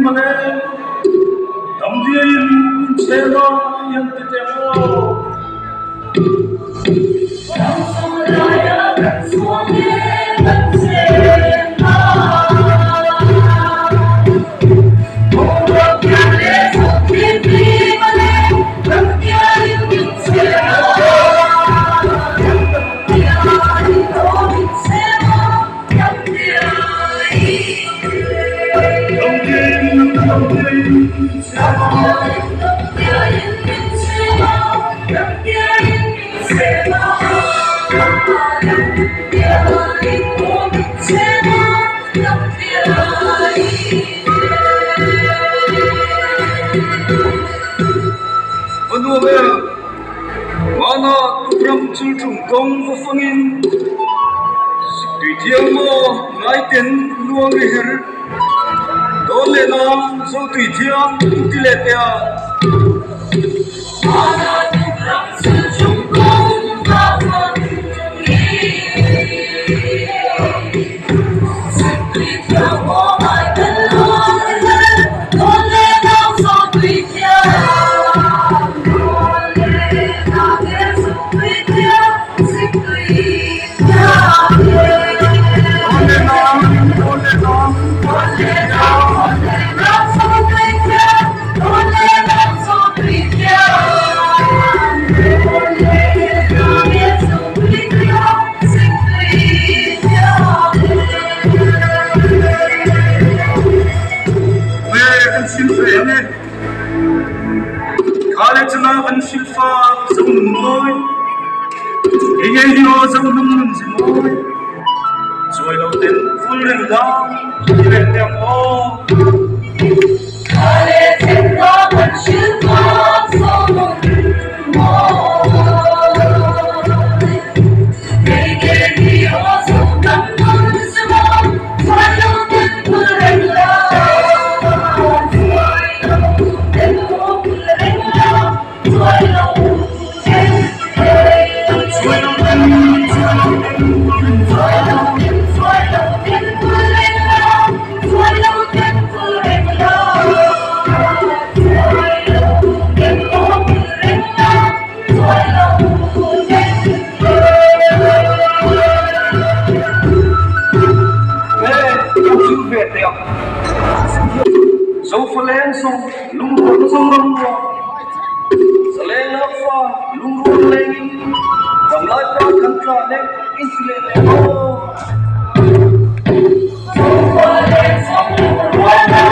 male Damdiaiin inchhela i han ti teh ang aw. Va nuam em! Mana tukram chul ṭum kawng va fangin Siktui thiang maw ngaiten luang ri her Dawn leh nang Zotui thiang in ti leh teh a. Chuai lo ten ful reng lang i reng teh ang aw. Zofaleng sawm lungrual Zoram ruang Zaleng lak fa lungrual lengin damlai pa kan tlan e inti leh leh aw. Zofaleng sawm lungrual.